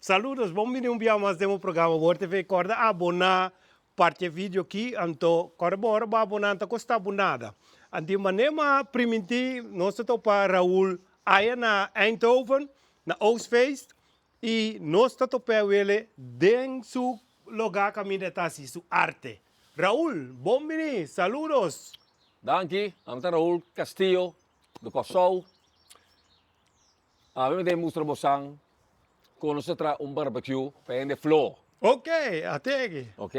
Saludos, bon bini un bia mas den bo programa Wor TV. Corda abona, parti e video aki, anto corda bo ora bo abona no ta costa bo nada. Anto mane m'a priminti nos ta topa Raul aya na Eindhoven, na Oogstfeest, y nos ta top'e wele den su loga caminda e ta haci su arte. Raul, bon bini, saludos! Danki, ami ta Raul Castillo di Kòrsou. Ami mi ta mustra bosan kon nos ta traha un barbecue pa hende flor. Ok, ate aki. Ok,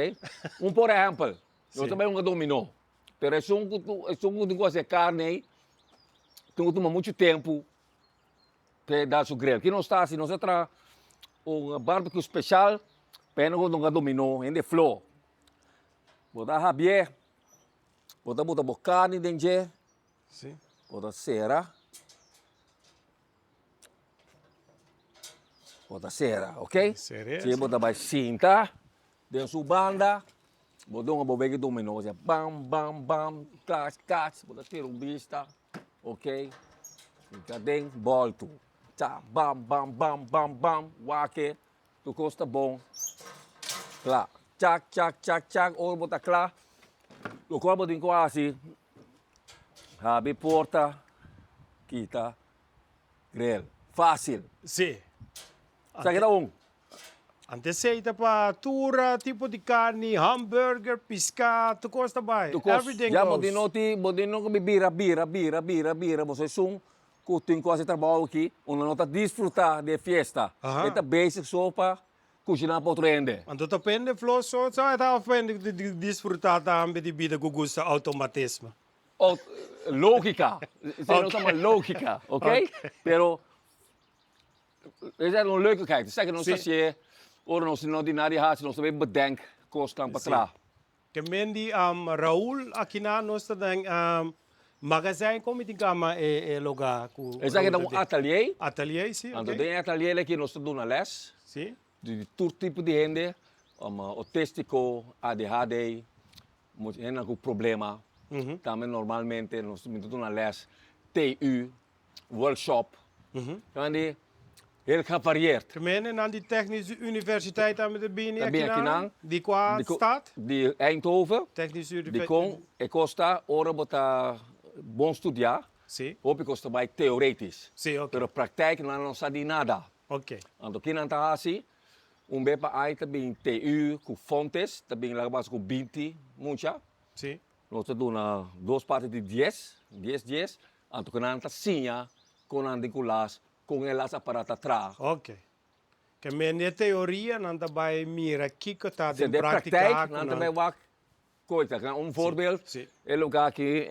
un por ehempel, nos ta bai hunga dominó, pero esun ku esun ku tin ku hasi e karne ei tin ku tuma muchu tempu pa e da su grill. Ki nos ta hasi? Nos ta traha un barbecue speshal pa hende ku ta hunga dominó, hende flor. Bo ta habié, bo ta buta bo karni den dje. Sí. Bo ta sera. Bo ta sera, ok? Sere, Sí, bo ta bai sinta den su banda. Bo dunga bo beki dominó. Bo bam, bam, bam, kach, kach. Bo ta tira un bista, ok? Hinka den, boltu. Cha, bam, bam, bam, bam, bam. Wak-e, tur kos ta bon. Kla. Chak, chak, chak, chak. Ora bo ta kla, lokual bo tin ku hasi, Habi porta, kita grill. Fácil. Sí. Sa kita un. Antes sei ta pa tur tipo di carni, hamburger, pisca, tur cos ta bai. Tur cos. Everything Ya goes. bo tin no tin, bo tin no ku bira, bira, bira, bira, bira. Bo esun ku tin ku hasi trabou aki, unda no ta disfruta di e fiesta. Aha. E ta bezig so pa Kushiná pa otro hende. Anto ta pende flor so sa e ta of pende di disfrutá tambe di bida ku gusta outomatisme? Lógika. Esei nos ta lógika, ok? Pero esei ta un leukigheid. Esaki nos ta hasié ora nos no tin nada di hasi, nos ta bay bedenk kosnan pa traha. Ke men di Raul akinan nos ta den magazijn kon mi tin kama e loga ku Raul Esaki ta un atelier. Atelier si ok. Anto den e atelier aki nos ta duna les. Si. Di tur tipo di hende, autistiko, ADHD, hendenan ku problema. Tambe normalmente nos ta duna les TU. workshop. Nan di heel gevarieerd. Gemeente di Technische Universiteit tambe ta bini Ta bini akinan? akinan. Di kua Di stad? Di Eindhoven. Technische Universiteit. Dikon e kos ta ora bo ta bon studia, Si. hopi kos ta bai theoretisch. Si, ok. Pero praktijk nan no sa di nada. Ok. Anto kinan ta hasi? Un be pa ai ta bin TU ku Fontes, ta bin laga basa ku binti mucha. Si. Nos ta duna dos parti di dies, dies dies, anto ku nan ta siña kon nan tin ku las, kon e las aparat ta traha. Ok. Ke men di e teoria nan ta bai mira kiko ta Si den den praktika praktijk ku nan ta nan. bai wak kon e ta. Un voorbeeld, Si. e luga aki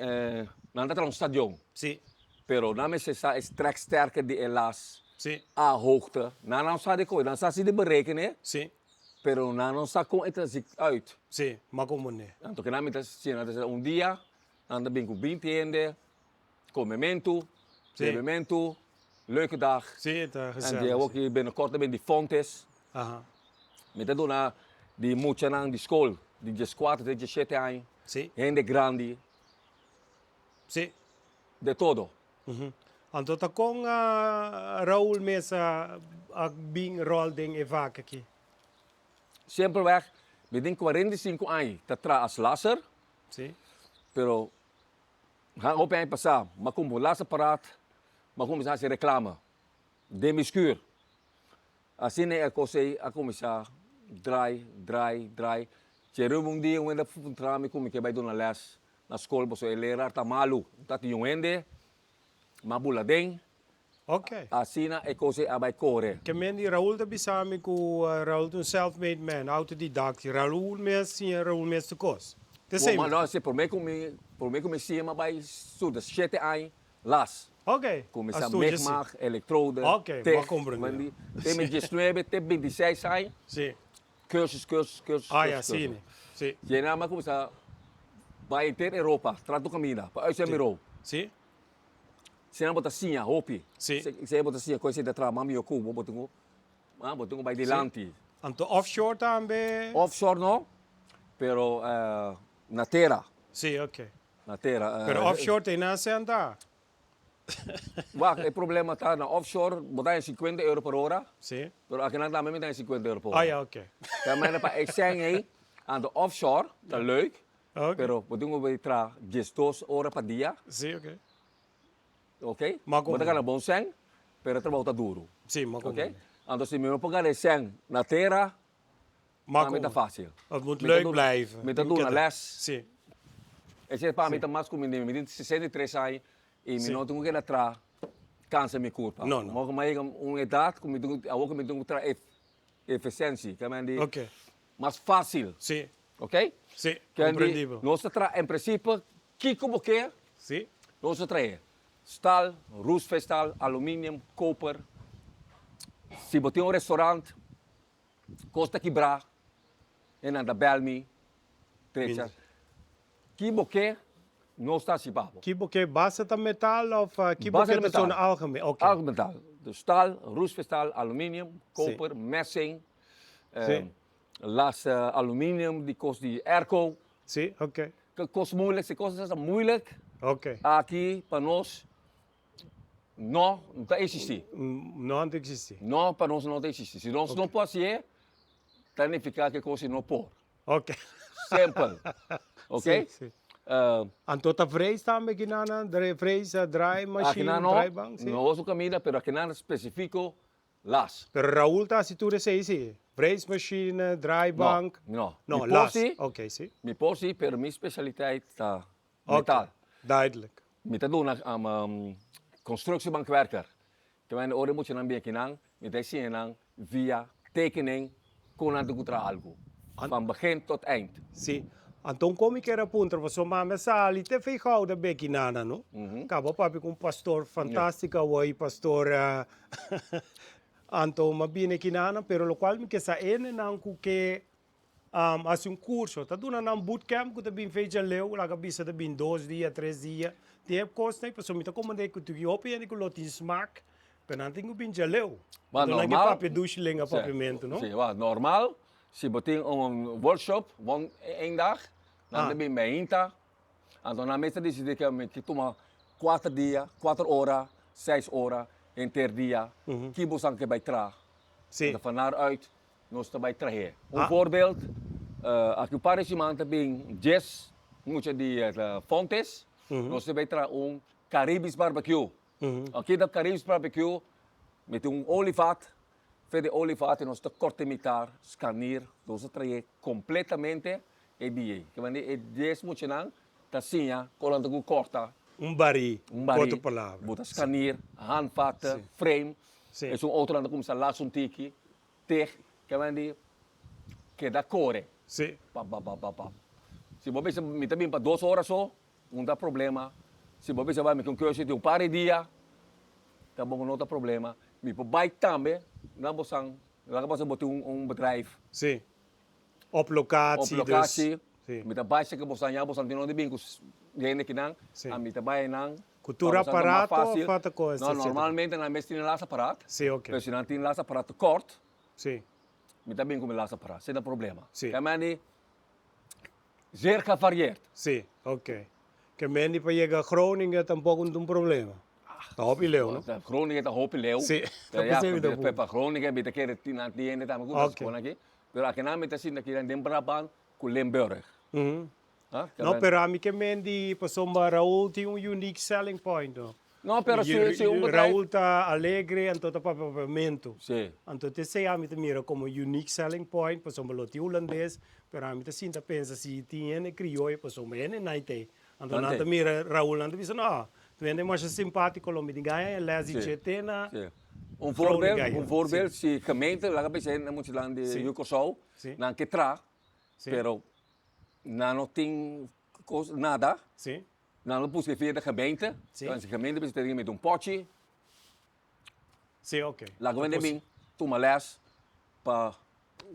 nan ta traha un stadion. Si. Pero nan mester sa e streksterke di e las Si. a hoogte. Nan no sa di koe, nan sa si di berekenen. Si. Pero nan no sa kon e ta zik uit. Sí, ma komo ne. Anto keda mi ta siña nan ta un dia nan ta bin ku binti hende, komementu, Sí. bebementu, leuke dag. Sí, ta En gezellig. di awor ki binnenkort ta bin di Fontes. Aha. Mi ta duna di muchanan di skol di dieskuater te diesshete aña, Sí. hende grandi. Sí. De todo. Anto ta kon Raul mes a bin rol den e vak aki? Simpelweg, mi tin 45 aña ta traha as lasser. Sí. Pero hopi aña pasá mi a kumpra un lasapparaat, mi a kuminsá hasi reklame den mi skür. Asina e kos ei a kuminsá drai, drai, drai. Dje riba un dia un hende a puntra mi ku mi ke bai duna lès na skol pasobra e leraar ta malu. Ta tin un hende m'a bula den. Ok. Asina e kos ei a bai kore. Ke men di Raul ta bisa mi ku Raul ta un self made man, autodidact. Raul mes siña Raul mes tur kos. Te Bo same. no, si prome ku mi prome ku mi siña m'a bai studia shete aña las. Ok. A Kuminsá studia si. migmag, elektrode, Ok, bo a tig, komprende. Te mi diesnuebe te bintiseis aña. Si. Cursus, cursus, cursus, Ah, ya, cursus, sí, cursus. sí. Y nan a cuminsa bay henter Europa, tras tu caminda, pa uit bureau. Sí. Si nan bo ta siña hopi. Sí. Si bo ta siña con esey ta traha mas miho cu bo, bo tin cu, ah, bo tin cu bay dilanti. Sí. Anto offshore tambe? Offshore no, pero na tera. Sí, ok. Na tera. Pero offshore te nan senta? Wak, e problema ta na offshore bo ta haña 50 euro por ora. Si. Pero akinan tambe mi ta haña 50 euro por ora. Ah ya, oké. Ta manera pa e sèn ei, anto offshore ta leuk, Oké. pero bo tin ku bai traha 12 ora pa dia. Si, oké. Oké? Ma Bo ta gana bon sèn, pero e trabou ta duru. Si, ma Oké? Anto si mi no por gana e sèn na tera, Ma pa mi ta fácil. Het moet leuk blijven. Mi ta duna les. Si. Esei pa mi ta mas ku mi mi tin 63 aña i mi no tin ku keda traha kansa mi kurpa. No, no. Mi a yega un edat ku mi tin ku, awor ku mi tin ku traha efisiensi, ke men di mas fácil. Si. Ok? Si, komprendibel. Nos ta traha en prinsipio kiko bo ke, nos ta traha staal, roestvrijstaal, aluminium, koper. Si bo tin un restaurant, Kos ta kibrá, e nan ta bèl mi, trecha. Ki bo ke, nos ta hasi pa bo. Ki bo ke, base ta metal òf ki bo ke ta zona algemeen? Oké. Algemeen metal. Dus staal, roestvrijstaal, aluminium, koper, messing, las aluminium di kos di airco. Sí, oké. Kos moeilijk, si kos ta moeilijk, Oké. aki pa nos No, no ta existi. No ta existi. No, pa nos no ta existi. Si nos no por hacié, ta nifica cu e cos no por. Ok. Simpel. Ok? Si, si. Anto ta vrees tambe kinan, vrees, draaimachine, draaibank? Akinan no, no usa caminda, pero akinan specifico las. Pero Raul ta haci tur esey si? Vreesmachine, draaibank? No, no. Mi por las. si. Ok, si. Mi por si, pero mi specialiteit ta metal. Ok, duidelijk. Mi ta duna constructiebankwerker. Terwijl ora e muchanan bin akinan, mi ta enseña nan via tekening kon nan ta ku traha algu. Van begin tot eind. Si. Anto kon mi kier a puntra pasobra mami a sali te Feijouw da beki nana no. Kaba papia ku un pastor fantástiko awor pastor anto mi a bini aki nana pero lokual mi ke sa e nenan ku ke Hasi un kurso. Ta duna nan bootcamp ku ta bin fecha leu, laga bisa ta bin dos dia, tres dia. Tin e kosnan ei pasobra mi ta komand'é ku tin hopi hende ku lo tin smak, pero nan tin ku bin djaleu. Ba Anto nan ke normal. papia dushi lenga papiamentu, no? Si, ba normal, si bo tin un workshop, one één dag, nan ta bin meinta, anto nan mes ta disidí ke mi ke tuma kuater dia, kuater ora, seis ora, henter dia, ki bo san ke bai traha. Si. Anto van daar uit Nos ta bai trahe. Un voorbeeld, aki un par di siman ta bin djes mucha di Fontes, nos ta bai traha un Caribisch barbecue. Aki ta Caribisch barbecue, mi tin un olievat, fe di olievat nos ta korte mitar, skarnir, nos ta trahe completamente e dia ei. Ke manera e djes muchanan ta siña kon nan ta ku korta. Un barí, Un ku barí, otro palabra. Bo ta skarnir, handvatten, frame, esun otronan ta kuminsá las un tiki. Teg ke men di keda kore. Sí. Pap, pap, pap, pap, pap. Si bo bisa mi ta bin pa dos ora so, un ta problema. Si bo bisa bai mi ke un cursus di un par di dia, ta bon ku no ta problema. Mi por bai tambe na bo san, laga bo sa bo tin un bedrijf. Sí. Op locatie Op dus. locatie. Sí. Mi ta bai seke bo san ya bo san tin donde bin ku hende kinan, Sí. a mi ta bai einan. Ku tur Pa bo san ta mas aparato of fácil. ata kos No, etcetera? normalmente nan mes tin e las aparaat. Sí, oké. Pero si nan tin las aparaat kort, Sí. mi ta bin ku mi las aparaat, sin problema. Sí. Ke men di zeer gevarieerd. Sí, oké. Ke men di pa yega Groningen tampoko no ta un problema. Ta hopi leu, no? Groningen ta hopi leu. Sí, ta Pero ya, pesei mi ta puntra. pa Groningen mi ta kere tin nan tin hende tambe ku ta Oké. skol aki. Pero akinan mi ta sinta kinan den Brabant ku Limburg. No, pero ami ke men di pasobra Raul tin un unique selling point, no? No, pero si, si un bedrijf... Raul ta alegre, anto ta papia papiamentu. Si. Anto te esei ami ta mira como unique selling point, pasobra lo tin hulandes, pero ami ta sinta pensa si tin hende crioyo, pasobra hende nai t'ei. Anto nan ta mira Raul, nan ta bisa, no, tu hende masha simpatico, lo mi tin gana e les di dje te na Si. Un Groningen. voorbeeld, un voorbeeld, si gemeente, laga bisa hende mucha lan di Curaçao, nan ke traha, pero Nan no tin cos nada. Sí. Nan lo busca via de gemeente. Sí. Entonces gemeente bisa tin met un pochi. Sí, oké. Laga wende bin tuma les pa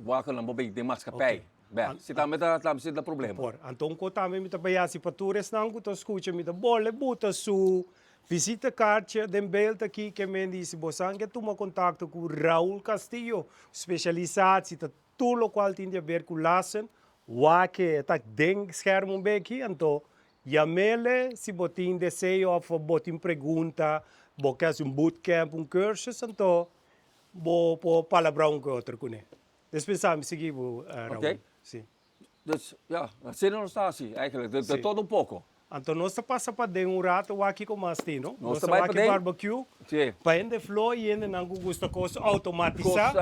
wak nan bo bay den maatschappij. Oké. Bè, si tambe ta tambe si ta problema. Por. Anto un ko tambe mi ta bay hasi pa tur esnan ku ta skucha mi ta bole buta su visitekaartje den beeld aki ke men di si bosan ke tuma kontakto ku Raul Castillo spesialisatie ta Tur lokual tin di haber ku lassen, wak e ta den scherm un beki, anto Yam'ele si bo tin deseo of bo tin pregunta, bo ke hasi un bootcamp, un cursus, anto bo por palabrá un ku otro kuné. Despues mi sigui bo, Raul. Ok. Si. Dus, ya, asina nos ta hasi eigenlijk, de todo un poko. Anto nos ta pasa paden un rato wak kiko mas tin, no? Nos ta bai wak paden. barbecue. Si. Pa hende flo y hendenan ku gusta kos automatisá.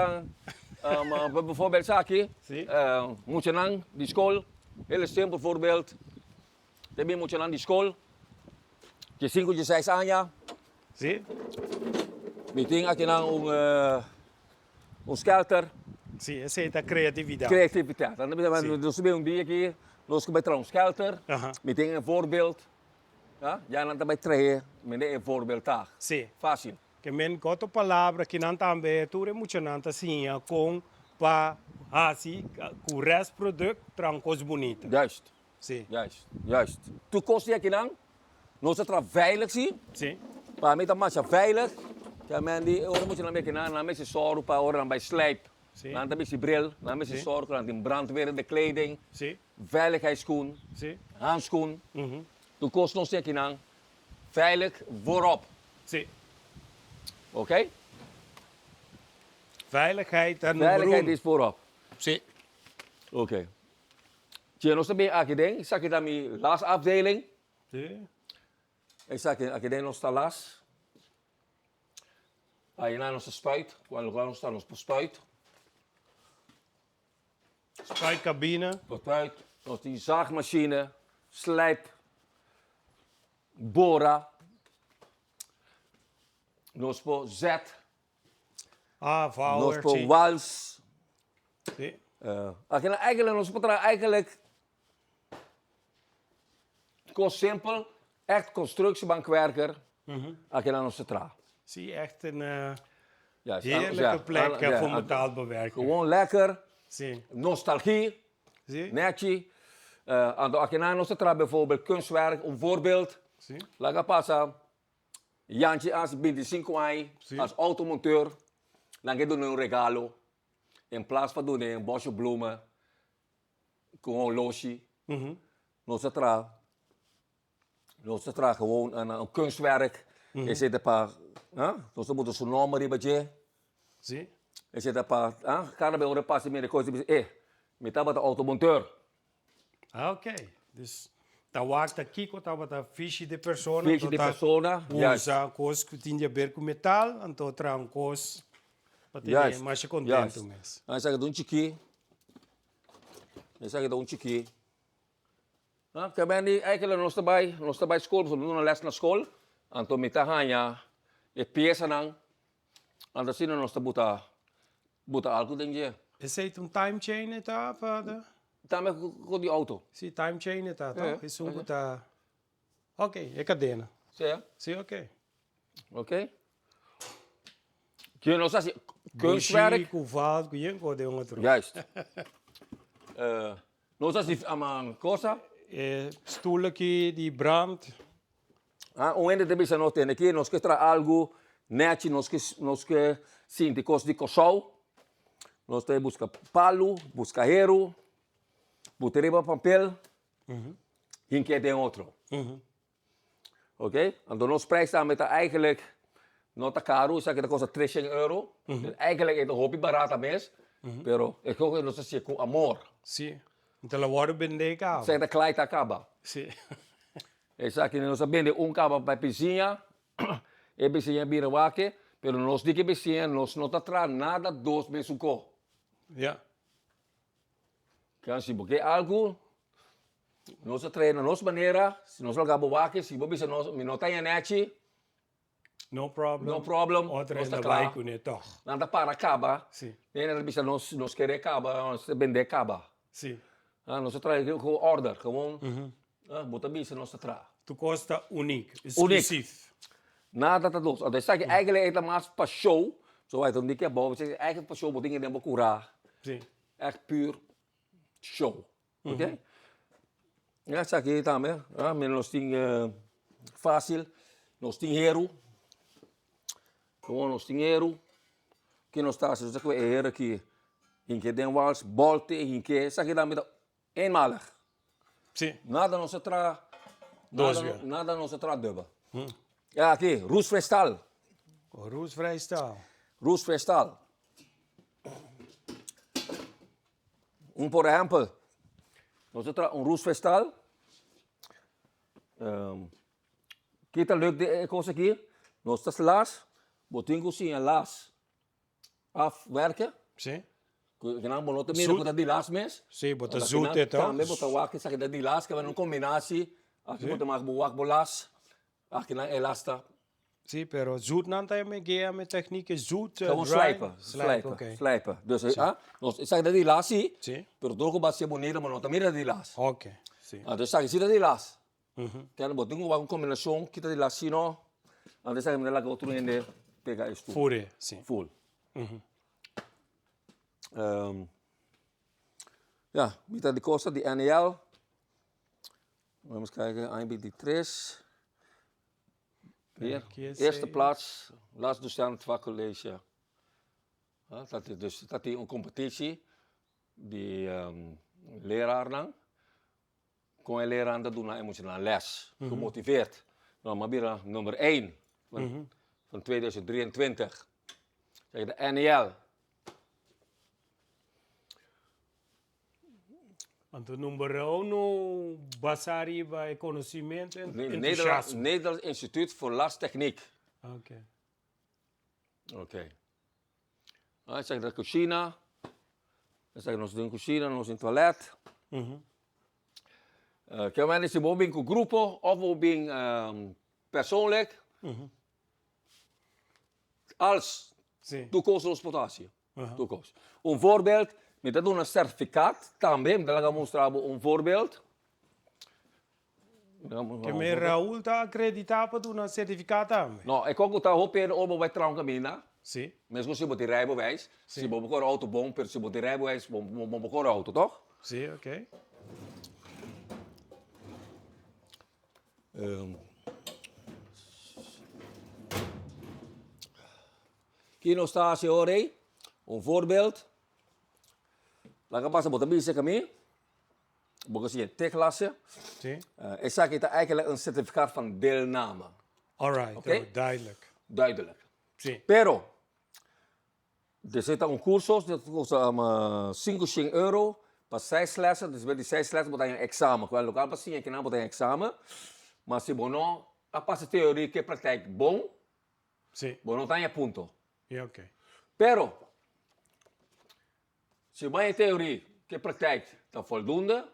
Kosnan, bijvoorbeeld esaki, Si. muchanan di skol, heel simpel voorbeeld, ta bin muchanan di skol, diesinku, dieseis aña. Si. Mi tin akinan un. Un skelter. Sí, esei ta creatividad. Creatividad. Dan ta bisa, nos ta bin un dia aki, nos ku bai traha un skelter, mi tin e voorbeeld, ya, ya nan ta bai trahe mende e voorbeeld ta. Sí. Fácil. Ke men ku otro palabra kinan tambe tur e muchanan ta siña kon pa hasi ku restproduct traha un kos bunita. Juist. Sí. Juist, juist. Tur kos di akinan nos ta traha veilig sí. Sí. Pa mi ta masha veilig. Ke men di ora muchanan bin akinan nan mester sòru pa ora nan bai slijp. Sí. Nan ta bisti bril, nan mester Sí. sòru ku nan tin brandwerende kleding. Sí. Veiligheidsskoen. Sí. Handschoen. Tur kos nos tin akinan veilig voorop. Sí. Oké? Veiligheid ta numero uno. Veiligheid is voorop. Sí. Oké. Tje nos ta bin aki den, esaki ta mi las afdeling. Sí. Esaki, aki den nos ta las. Ayinan nos ta spuit, cuando lugar nos ta nos por spuit. Spuitcabine. Por spuit, nos tin zaagmachine, slijp, bora. Nos por zet. Ah, vouwer, Nos por sí. wals. Sí. Aki eigenlijk nos por traha eigenlijk kos simpel, echt constructiebankwerker, aki nos ta traha. Sí, echt een heerlijke plek voor metaalbewerking. Gewoon lekker, Sí. nostalgie, Sí. nechi. Anto aki nos ta traha bijvoorbeeld kunstwerk, un voorbeeld. Sí. Laga pasa Jantje as 25 aña, as automonteur, nan ke dun'e un regalo, in plaats pa dun'e un bosje bloemen ku un horloshi, nos a traha, nos a traha gewoon un kunstwerk, esei ta pa, nos a buta su nomber riba dje, esei ta pa, kada bes ora e pasa mira e kos e bisa, eh, mi tabata automonteur. Ah, ok. Dus ta wak ta kiko tabata fishi di persona. Fishi di persona, juist. Usa kos ku tin di haber ku metal, anto traha un kos pa tene masha kontentu mes. Juist. Esaki ta un chikí. Esaki ta un chikí. Ke ben di eigenlijk nos ta bai, nos ta bai skol, pasobra nos duna les na skol, anto mi ta haña e piesanan, anto asina nos ta buta Buta algu den dje. Esei ta un time chain e ta pa ta? Tambe ku di auto. Si, time chain e ta, to? Esun ku ta, ok, e kadena. Si, ya. Si, ok. Ok. Ke nos hasi kunstwerk. Bushi ku valt ku yen ku den otro. Juist. Nos hasi cosa. E stoel aki di brand. Ah, un hende ta bisa nos tende aki, nos ke traha algu nechi, nos ke nos ke sinti kos di Kòrsou. Nos ta buska palu, buska heru, buta riba papel, hinka den otro. Oké, anto nos prijs tambe ta eigenlijk no ta karu, esaki ta kosta treshen euro. Eigenlijk e ta hopi barata mes, pero e kos nos ta hasié ku amor. Sí, ta lo wòrdu bendé kaba. Esaki ta klai ta kaba. Sí. Esaki nos a bende un kaba pa e bisiña, e bisiña bira wak, pero nos di ku e bisiña nos no ta traha nada dos mes un ko. Ya. Kian si bo ke algu, nos a trae na nos manera, si nos laga bo wak, si bo bisa nos mi no ta haña nechi, No problem. No problem. Otro Nos ta hende kla. bai kuné tòg. Nan ta para kaba. Sí. Den nan ta bisa nos, nos kere kaba, nos ta bende kaba. Sí. Ah, nos ta traha gewoon order, gewoon. Ah, bo ta bisa nos ta traha. Tur kos ta unik, Unik. exclusief. Nada ta dos. Anto esaki eigenlijk e ta mas pa show. So ai ta un di ke abou, esaki eigenlijk pa show bo tin den bo kura. Sí. Echt puur show. Ok? Ya esaki tambe, ah, mira nos tin fácil, nos tin heru. Gewoon nos tin heru. Ke nos ta hasi? Nos ta kohe e heru aki, hinke den wals, bolte, hinke. Esaki tambe ta eenmalig. Sí. Nada nos ta traha. Dos Nada, bia. nada nos a traha dubbel. Ja, aki, roestvrij staal. Roestvrij staal. Roestvrij staal. Un por ehempel, nos a traha un roestvrij staal. Um, ki ta leuk di e kos aki? Nos ta las, bo tin ku siña las afwerken. Sí. Ku kinan bo no ta mira ku ta di las mes. Sí, bo ta zoet e toch? Tambe bo ta wak esaki ta di las, ke un kombinatie. Aki bo ta mak bo wak bo las, aki nan e las ta. Sí, pero zoet nan ta me guia me techniek is zoet, Gewoon dry. slijpen, Slijpen, slijpen, oké. slijpen. Dus ah, nos esaki ta di las sí, Sí. pero door ku bo hasié bonita bo no ta mira di las. Oké, sí. Anto esaki sí ta di las. Kende bo tin ku wak un kombinashon kita di las sino, anto esaki mi ta laga otro hende pega e stoel. Fure, sí. Full. Ja, mi ta di kosa di NEL. Vamos kijken, IB di tres. Hier, eerste plaats, lasdocent vakcollege. Dat is dus dat is un competitie di leraarnan. Kon e leraarnan ta duna e muchanan les, gemotiveerd. No, m'a bira nummer één van, van 2023. Zeg de NEL. Anto number uno basá riba e conocimiento en entusiasmo. Nederlands Instituut voor Lastechniek. Oké. Oké. Ah, esaki ta cushina. Esaki nos den cushina, nos den toilet. Ke manera si bo bin ku grupo of bo bin persoonlijk, als tur kos nos por ta hasi. Tur kos. Un voorbeeld, mi ta duna sertifikat tambe, mi ta laga mustra bo un voorbeeld. Ke men Raul ta akreditá pa duna sertifikat tambe? No, e kos ku ta hopi hende ora bo bai traha un kaminda, Si. meskos si bo tin rijbewijs, si bo por kore outo bon, pero si bo tin rijbewijs bo bo por kore outo, tòg? Si, oké. Ki nos ta hasi ora ei? Un voorbeeld. Laga pasa bo ta bisa ku mi. Bo ke siña te klase. Sí. Esaki ta eigenlijk een certificaat van deelname. Alright, Oké? oh, duidelijk. Duidelijk. Sí. Pero, dus ta un curso, dat kosta 500 euro pa seis lessen. Dus bij die seis lessen bo ta haña examen. Ku lokaal pa siña kinan bo ta haña examen. Ma si bo no a pasa teorie ku e praktijk bon, Sí. bo no ta haña punto. Ja, oké. Pero, Si bo haña teoria ku e praktijk ta voldoende,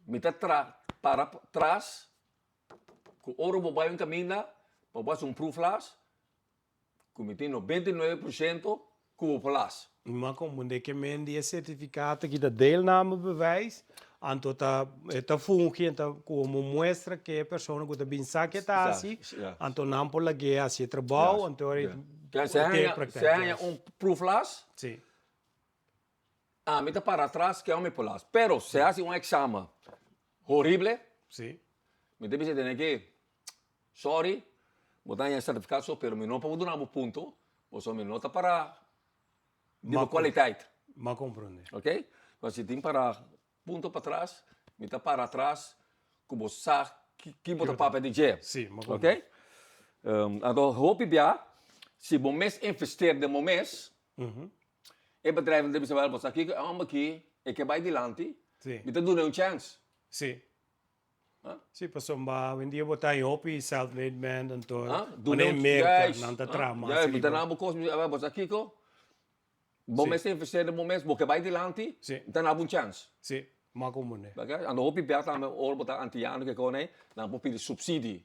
mi ta tra para tras ku ora bo bai un kaminda pa bo hasi un proefles ku mi tin 99% ku bo por las. Ma komo de ke men di e sertifikato ki ta deelnamebewijs, anto ta e ta fungi en ta komo muestra ke e persona ku ta bin sa ke ta hasi, anto nan por lag'é hasi e trabou, anto e te praktijk. Si haña un proefles, Sí. Ami ta para atras ke mi por las. Pero si hasi un examen horible, Sí. mi ta bisa tene ke, sorry, bo ta haña certificado so, pero mi no por duna bo punto, pasobra mi no ta para di bo kwaliteit. M'a comprende. Ok? Pasobra si tin para punto patras, mi ta para atras ku bo sa ki bo ta papia di dje. Sí, m'a Ok? Anto hopi bia, si bo mes investeer den bo mes, E bedrijfnan ta bisa wel, bo sa kiko e homber aki e ke bai dilanti, mi ta duna e un chèns. Sí. Sí, pasobra awendia bo ta hopi self made man anto manera e Merka nan ta traha mas riba. Mi ta na bo kos, bo sa kiko, bo mes ta investeer den bo mes, bo ke bai dilanti, mi ta na bo un chèns. Sí, mas komo ne. Anto hopi bia tambe ora bo ta antiano ke kos nei, nan por pidi subsidie.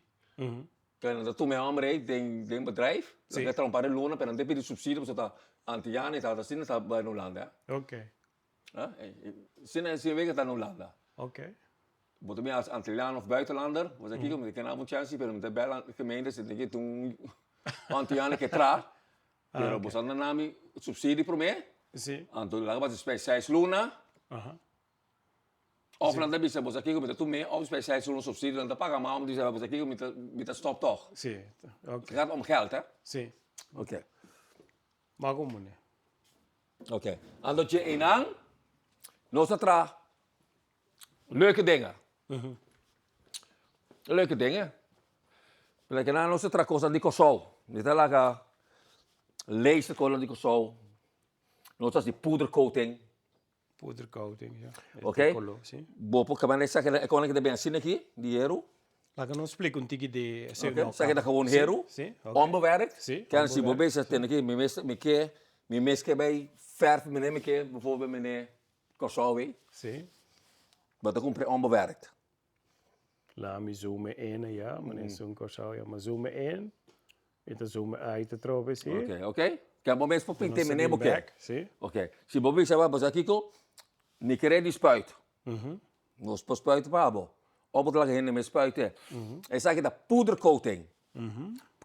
Pero nan ta tuma e homber ei den den bedrijf, nan ta traha un par di luna, pero nan ta pidi subsidio pasobra ta antiano i ta asina ta bai na Hulanda. Ok. Asina e wega ta na Hulanda. Ok. Bo ta bin als antiano of buitenlander, bo sa kiko mi ta kende abo un chance pero mi ta bel gemeente si tin ki un antiano ke traha, pero bo sa na nami subsidio prome, anto laga basa spes seis luna. Of nan ta bisa boso kiko mi ta tum'é, of spesial si un subsidio nan ta paga, ma mi ta bisa boso kiko mi ta mi ta stop tog. Sí, ok. Het gaat om geld, hè? Sí. Oké. Maar kon meneer. Oké. Anto dje einan, nos ta traha leuke dingen. Leuke dingen. Pero kina nos ta traha kosnan di Kòrsou. Mi ta laga lees kosnan di Kòrsou. Nos ta hasi poedercoating. Poedercoating, ja. Oké. Bo por kaba esaki e kosnan ki ta bin asina aki, di heru. Laga nos splika un tiki di esei no. Esaki ta gewoon heru. Si. Onbewerkt. Si. Kende si bo bisa tene aki mi mes mi ke mi mes ke bai verf mene mi ke bijvoorbeeld mene Kòrsou ei. Si. Bo ta kumpra onbewerkt. Laat mi zoomen in, ja, meneer Zoom Kòrsou, ja, maar zoomen in. I ta zoomen uit atrobe, si. Oké, oké. Ke bo mes por pinta meneer bo ke. Si. Oké. Si bo bisa bo sa kiko, mi kere di spuit. Nos por spuit pa bo. Of bo ta laga hende mes spuit. Esaki ta poedercoating.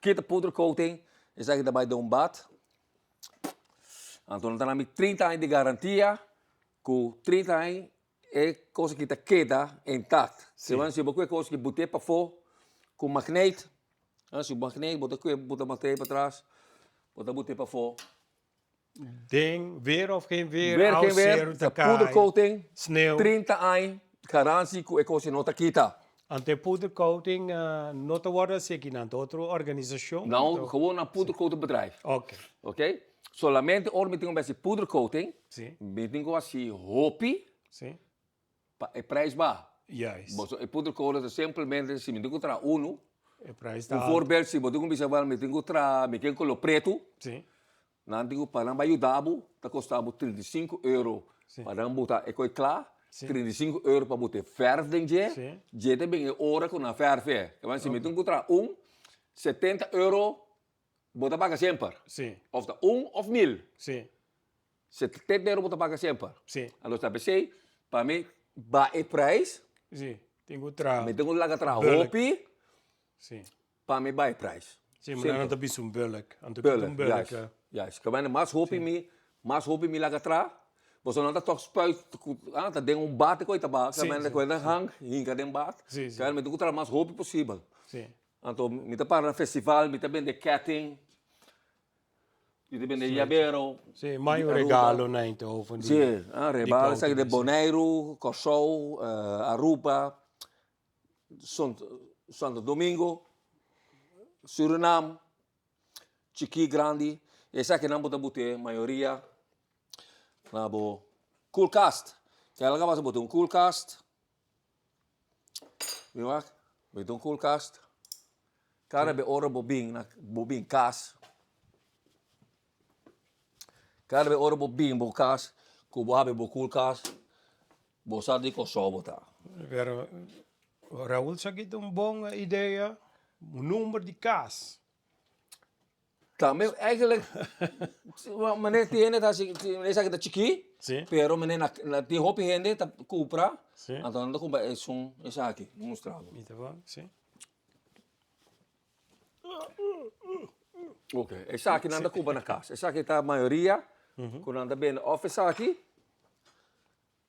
Ki ta poedercoating? Esaki ta bai den un bad. Anto nan ta na mi 30 aña di garantia ku 30 aña E kos aki ta keda intakt. Si bo si bo kue kos ki but'é pafó ku magneet, si bo magneet bo ta kue bo ta mat'é patras, bo ta but'é pafó. Den weer of geen weer, Weer geen weer, awaseru ta ta kai, poedercoating, sneeuw. 30 aña garantie ku e kos no ta kita. Anto e poedercoating no ta wòrdu hasi aki nan, ta otro organisashon? No, gewoon na poedercoating bedrijf. Oké. Oké? Solamente ora mi tin ku hasi poedercoating, Sí. mi tin ku hasi hopi Sí. pa e prijs baha. Juist. Boso e poedercoating ta simplemente si mi tin ku traha unu, E prijs ta un alto. voorbeeld si bo tin ku bisa wèl mi tin ku traha mi ken kolo pretu, Sí. nan tin ku pa nan bai yuda bo ta kosta bo 35 euro Sí. pa nan buta e koi kla, Sí. 35 euro pa buta e verf den dje, Sí. dje ta bin e ora ku nan verf e. Si mi tin ku traha un, 70 euro Bo ta paga semper. Sí. Of ta un of mil. Sí. 70 euro bo ta paga semper. Sí. Anto ta pesey, pa mi ba e prijs. Sí, tin ku traha. Mi tin ku laga traha Bulk. hopi. Sí. Pa mi ba e prijs. Sí, maar nan ta bisa un bulk. Anto kita un Bulk, bulk. juist. Juist. Ke wende mas hopi mi, mas hopi mi laga traha, pasobra nan ta tòg spuit, ah, ta den un bate ku e ta ba, Sí, ke wende sí, ku e ta hang, hinka den bat. Sí, sí. Ke wende mi tin ku traha mas hopi posibel. Sí. Anto mi ta para na festival, mi ta bende ketting, mi ta bende yabero. Sí, mai un regalo na Eindhoven. Sí, ah, regalo esaki di Boneiru, Kòrsou, Aruba, Santo Domingo, Surinam, chikí, grandi. Esakinan bo ta bute mayoria na bo koelkast. Kèlke a basa bo tin un koelkast. Mi wak, mi ta un koelkast. Kada be ora bo bin na bo bin kas, kada be ora bo bin bo kas ku bo habri bo koelkast, bo sa di Kòrsou bo ta. Pero Raul sa ki ta un bon idea, un number di kas. Tambe eigenlijk, meneer tiene ta hasi, esaki ta chikí, Sí. pero meneer na na tin hopi hende ta kumpra, Sí. anto nan ta kumpra esun esaki, mi mustra bo. Mi ta wak, sí. Ok, esaki nan ta kumpra na kas, esaki ta mayoria ku nan ta bende òf esaki,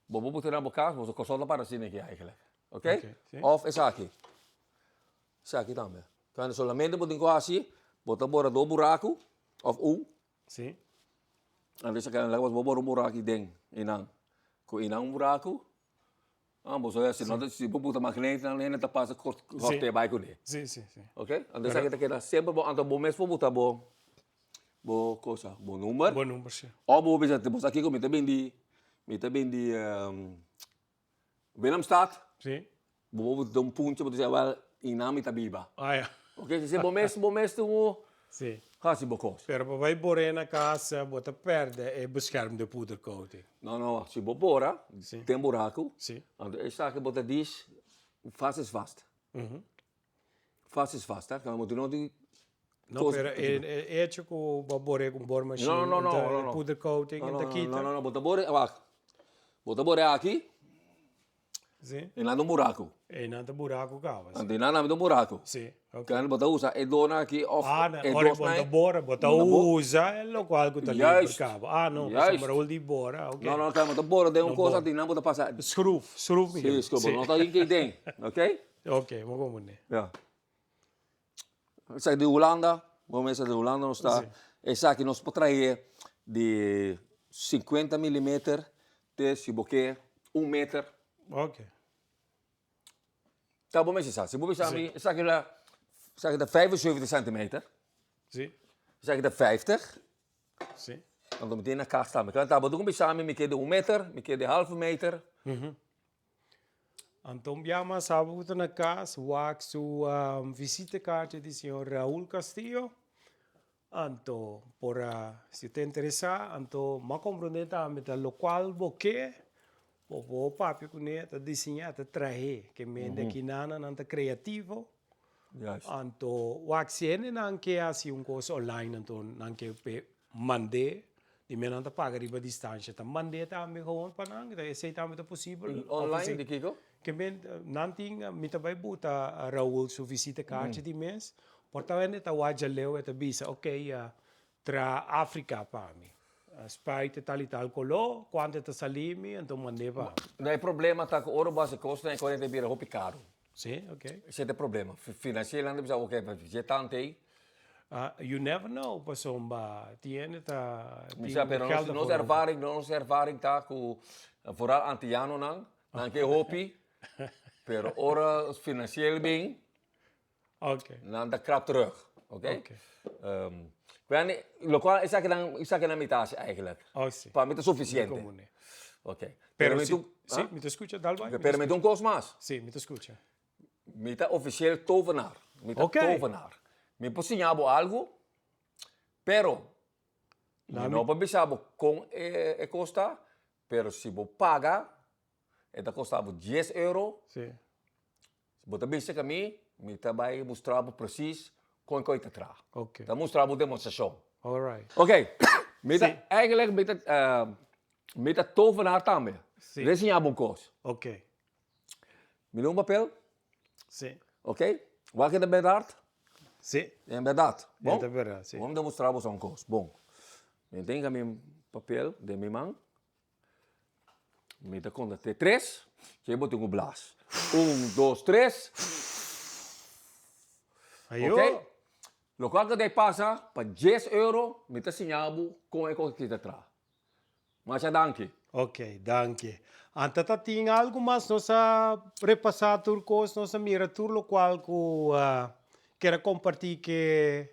bo por buta na bo kas, boso kòrsou ta para asina aki eigenlijk, ok? Ok, sí. Òf esaki. Esaki tambe. Cuando solamente bo tin cu haci, bo ta bora dos buracu of un. Sí. Anto esaki nan laga bo bora un buracu aki den einan. Cu einan un buracu, ah bo sa si no ta si bo buta magneet nan hende ta pasa cort corte bay cune. Sí, sí, sí. Ok, anto esaki ta keda semper bo, anto bo mes por buta bo bo cosa, bo number. Bo number, sí. Of bo bisa, bo sa kico mi ta bindi, mi ta bindi Willemstad. Sí. Bo bo ta un punto bo ta bisa wel einan mi ta biba. Ah ya. Ok, si bo mes bo mes tin un Sí. hasi bo kos. Pero pa bai bora na kas bo ta perde e beschermde poedercoating. No no, si bo bora Sí. den buraku, Sí. anto esaki bo ta dis vast is vast. Vast is vast, hè. Bo no tin No, pero e e hecho ku bo a bore ku un boormachine No, no, no, ta no, no. poedercoating No, ta no, kita. no, no, no, bo ta bore, wak. Bo ta bore aki. Sí. E nan ta un buraku. E nan ta buraku kaba, sí. Anto e nan ta un buraku. Sí, ok. Kan bo ta usa e dona aki of Ah, na, e ora dos bo ta nan. bora, bo ta Bo ta bo- usa e lokual ku ta liber Juist. kaba. Ah, no, Juist. pasobra ul di bora, ok. No, no, kan bo ta bora den un No cosa, bora. di nan bo ta pasa. Schroef, schroef mi Sí, schroef, bo no ta hinka den, ok? Ok, bo komprende. Ja. Esaki di Hulanda, bo mester di Hulanda nos ta, esaki nos por trae di 50 milimeter te si bo ke un meter. Ok. Ta bo mester sa. Si bo bisa mi, esaki ta, esaki ta 75 centimeter. Si. Esaki ta 50. Si. Anto mi tin na kas tambe. Kla ta bo dun bisa mi, mi ke di un meter, mi ke di half meter. Anto un bia mas abo ku ta na kas, wak su visitekaartje di señor Raul Castillo. Anto por a, si ta interesá, anto m'a komprondé tambe ta lokual bo ke, bo por papia kuné, ta diseñá, ta trah'é. Ke mente aki nana nan ta kreativo. Anto wak si hendenan ke hasi un kos online anto nan ke p'e mand'é, di men nan ta paga riba distansha, ta mand'é tambe gewoon pa nan, esei tambe ta posibel. Online di kiko? Ke men nan tin, mi ta bai buta Raul su visitekaartje di mes, por ta hende ta wak djaleu e ta bisa ok tra Afrika pa mi, spuit e tal i tal koló, kuantu e ta sali mi, anto mand'é pa mi. No e problema ta ku ora bo hasi kosnan e kos ta bira hopi karu. Si, ok. Esei ta e problema. Finansiel nan ta bisa ok, dje tantu ei. You never know pasobra tin hende ta tin geld Nos ervaring, nos ervaring ta ku vooral antianonan Nan ke hopi, pero ora financieel bin, nan ta krap terug. Oké? Lokual esakinan, esakinan mi ta hasi eigenlijk. Pa mi ta suficiente. Oké. Pero mi tu, si, mi ta skucha, dal bai. Pero mi ta un kos mas. Si, mi ta skucha. Mi ta officieel tovenaar. Mi ta tovenaar. Mi por siña bo algu, pero mi no por bisa bo kon e kos ta, Pero si bo paga, e ta kosta bo dies euro. Sí. Bo ta bisa ku mi, mi ta bai mustra bo presis kon ku e ta traha. Ok. Ta mustra bo demostrashon. Alright. Ok, mi ta, eigenlijk mi ta, mi ta tovenaar tambe. Sí. Mi ta siña bo un kos. Ok. Mi dun un papel. Sí. Ok, wak e ta bèrdat? Sí. E bèrdat. Bon? E ta bèrdat, sí. Bo demostrá bo un kos. Bon. Mi tin mi papel den mi man. Mi ta konta te tres, ke bo tin ku blas. Un, dos, tres. Ayo. Ok. Lokual ku ta pasa, pa dies euro mi ta siña bo kon e kos aki ta traha. Masha danki. Ok, danki. Anta ta tin algu mas nos a repasá tur kos, nos a mira tur lokual ku ker a kompartí ke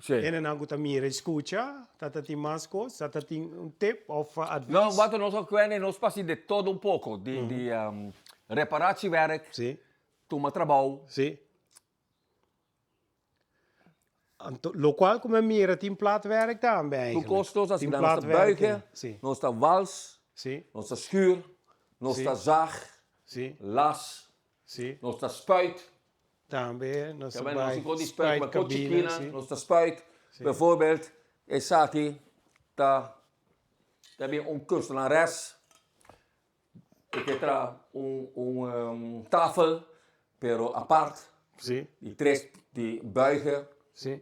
hendenan ku ta mira i skucha. Ta ta tin mas kos? Ta ta tin un tip òf advis? No, wak nos a kuende nos pasi de todo un poko, di di reparatiewerk, tuma trabou. Sí. Anto, locual cu mi a mira tin platwerk tambe eigenlijk. Tur cos nos ta Tin nos ta platwerk buigen, sí. nos ta wals, Sí. nos ta schuur, nos Sí. ta zaag, Sí. las, Sí. nos ta spuit. Tambe nos ta Tambe nos bai tin cos di spuit, maar cos spuitcabina, chikina, sí. nos ta spuit. Sí. Bijvoorbeeld, esaki ta ta bin un kunstenares. E ke traha un un tafel, pero apart. Sí. Di tres di buigen. Sí.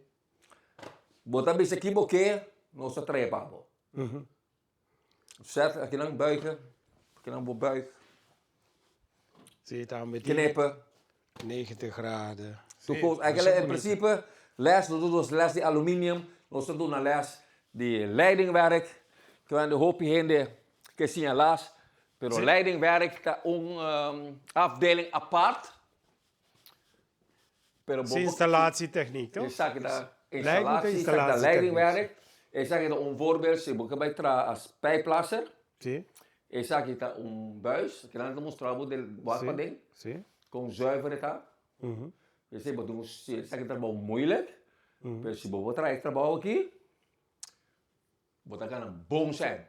Bo ta bisa ki bo ke, nos ta trae pa bo. Zet akinan buigen, akinan bo buig. Sí, tambe tin. Knippen. 90 graden. Tur kos. Eigenlijk in principe les, nos ta duna les di aluminium, nos ta duna les di leidingwerk. Kende hopi hende ke siña las, pero leidingwerk ta un afdeling apart. Pero bo Si installatietechniek, toch? Esaki ta installatie, esaki ta leidingwerk. Esaki ta un voorbeeld si bo ke bai traha as pijplasser. Si. Esaki ta un buis, kinan ta mustra bo den wak paden. Si. Kon zuiver e ta. Esei bo tin ku si esaki trabou moeilijk, pero si bo por traha e trabou aki, bo ta gana bon sèn.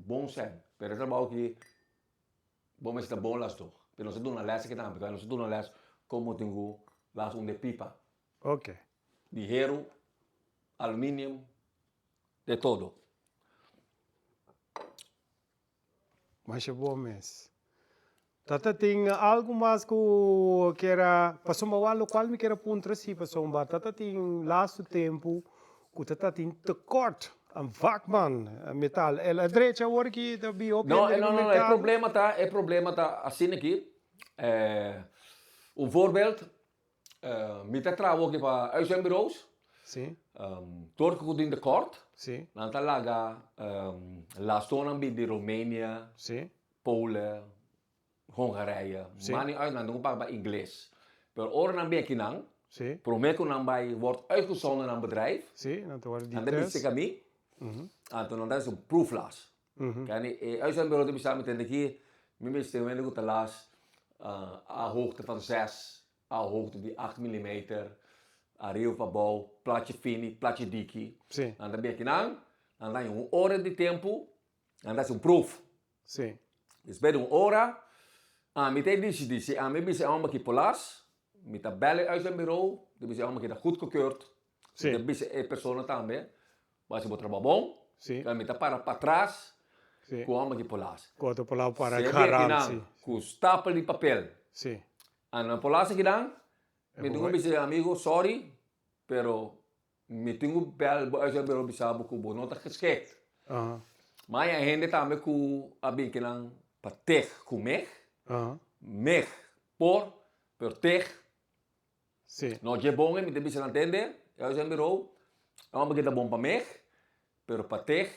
Bon sèn. Pero e trabou aki bo mester ta bon las dor. Pero nos ta duna lès aki tambe, nos ta duna lès kon bo tin ku las un de pipa. Ok. Di heru, aluminium, de todo. Masha bon mes. Tata tin algo mas ku kier a pasobra wak lokual mi kier a puntra si pasobra tata tin lastu tempu ku tata tin tekort aan vakman metal el a drecha awor ki ta bin hopi No hende no riba no e merkado. problema ta e problema ta asina aki un voorbeeld Mi ta traha awoki pa uitzendbureaus. Sí. Tur ku tin tekort. Sí. Nan ta laga lastonnan bin di Romania. Sí. Polen, Hongarije. Sí. Mani uit nan ta ku papia ingles. Pero ora nan bin akinan, Sí. promé ku nan bai wòrd uitgezonden na nan bedrijf, Sí, nan ta wòrdu di nan ta bin test. seka mi, anto nan ta hasi un proefles. Kende e uitzendbureau ta bisa mi tende ki mi mester wende ku ta las a hoogte van zes, a hoogte di acht millimeter, ariba pa abou, plachi fini, plachi diki. Sí. Nan ta bin akinan, nan ta haña un ora di tempu, nan ta hasi un proef. Sí. Despues di un ora, ami ta e disidí si ami bisa e homber ki por las, mi ta bel e uitzendbureau, mi ta bisa e homber ki ta goedgekeurd, Sí. mi ta bisa e persona tambe, Bo hasi bo trabou bon, Sí. pero mi ta para patras Sí. ku homber di polas. Ku otro palabra para Si e garantie. kinan ku stapel di papel. Sí. Anto polas akinan, mi tin ku bisa e amigo sorry, pero mi tin ku bel bo uit bureau bisa bo ku bo no ta geschikt. Aha. Ma hay hende tambe ku a bin kinan pa teg ku meg, Aha. meg por, pero teg Sí. No dje bon mi ta bisa nan tende, e huis en bureau, e homber ta bon pa meg, pero pa teg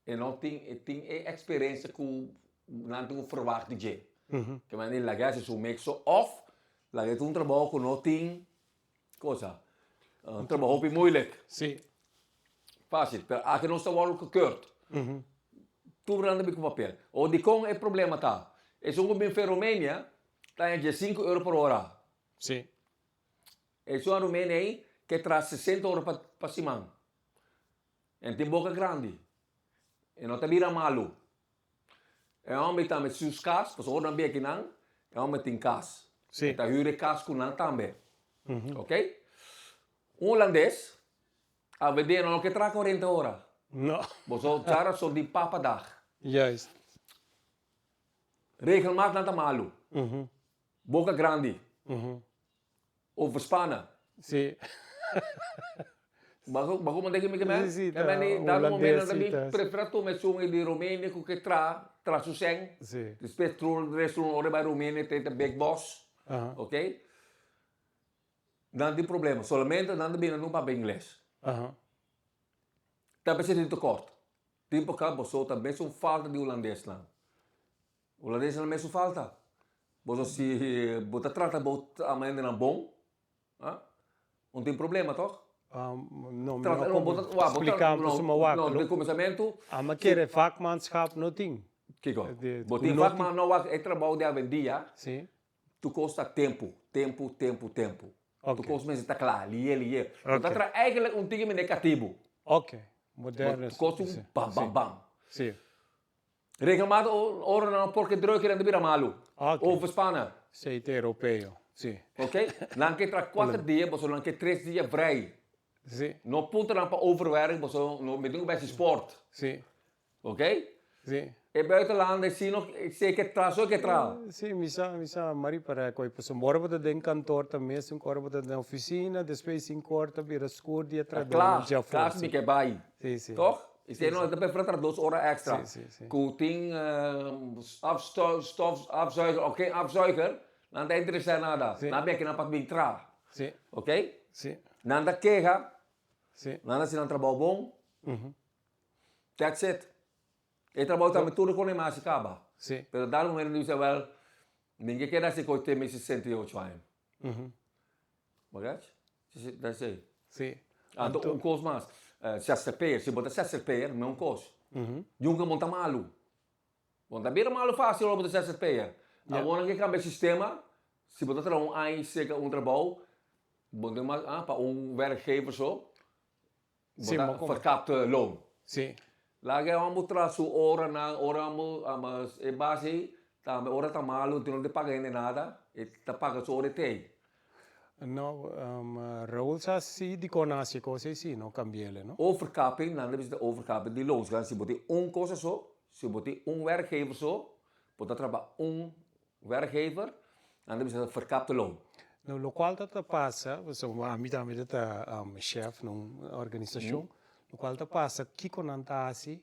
e no tin e tin e experiencia cu nan tin cu verwacht di dje. Ke manera di laga haci su meg so of laga e tin un trabou cu no tin cosa, un trabou hopi moeilijk. Sí. Facil, pero aki nos ta worde gekeurd. Tur nan ta bin cu papel. O dicon e problema ta? Esun cu bin fe Romania ta haña dje sinku euro por ora. Sí. Esun a Rumenia ei ke traha sesenta ora pa pa siman. En tin boka grandi. E no ta bira malu. E homber tambe sus kas, pasobra ora nan bia kinan, e homber tin kas. Sí. E ta hür e kas ku nan tambe. Ok? Un holandes a wede no ke traha kuarenta ora. No. Boso sa rason di papadag. Juist. Regelmaat nan ta malu. Boka grandi. Overspannen. Sí. Bago bago manda ki mi ke men? Sí, sí, Ke men ta dado momento holandés, nan sí, ta ta. bin prefera tuma esun di Romania ku ke tra tra su sèn. Sí. Despues tur resto un ora bai Romania te ta big boss. Aha. Ok? Nan tin problema. Solamente nan ta bini nan no papia ingles. Aha. Ta bisa tin tekort. Tin por ka boso ta mesun falta di holandesnan. Holandesnan mesun falta. Boso si bo ta trata bo hendenan bon, ah, no tin problema toch? No, mi no por splika pasobra wak. No, den kuminsamentu. Ama kere vakmanschap no tin. Kiko? Bo tin vakman no wak e trabou di awendia. Si. Tur kos ta tempu, tempu, tempu, tempu. Ok. Tur kos mester ta kla, liye, liye. Ok. Bo ta traha eigenlijk un tiki mene katibu. Ok, moderno. Bo kos un bam, bam, bam. Si. Regelmatig ora nan por ke druk nan ta bira malu. Ok. Overspannen. Si, ta europeo, si. Ok, nan ke traha kuater dia, boso nan ke tres dia vrij. Si. No puntra nan pa overwerk, boso no mi tin ku bai hasi sport. Si. Ok? Si. E buitenlander si no si e ke traha so e ke traha. Si, mi sa, mi sa mari para koe pasobra ora bo ta den kantor ta mesun ku ora bo ta den ofisina, despues sinku ora ta bira skur di e trahadónan Kla, dja for. kla si mi ke bai. Si, si. Toch? I si no, e ta prefera traha dos ora extra. Si, si, si. Ku tin afstof, afzuiger of geen afzuiger, nan ta interesá nada. Si. Nan bin aki nan pa bin traha. Si. Ok? Si. Nan ta keha. Si. Nan ta hasi nan trabou bon. That's it. E trabou tambe tur kon e masi kaba. Sí. Pero dado momento mi bisa wel, mi ke keda hasi koe te mi 68 aña. Begrijp? That's it. Sí. Anto un kos mas, zzp'er, si bo ta zzp'er, no un kos. Nunca bo ta malu. Bo ta bira malu fácil ora bo ta zzp'er. Awor nan ke kambia e sistema, si bo ta traha un aña serka un trabou, bo no tin mas, pa un werkgever so, Sí, Bo mo ta come. verkapte loon. Sí. Laga e homber traha su oranan, ora homber e bas ei, tambe ora ta malu, tin no ta paga hende nada, e ta paga su ora e tei. No, Raul sa si dikon nan hasi e kos ei si no kambi'el, no? Overkapping, nan ta bisa ta overkapping di loon. Si bo tin un cosa so, si bo tin un werkgever so, bo ta traha un Werkgever, nan ta bisa verkapte loon. No, lokual ta ta pasa, pasobra ami tambe ta ta chef na un organisashon, lokual ta pasa kiko nan ta hasi,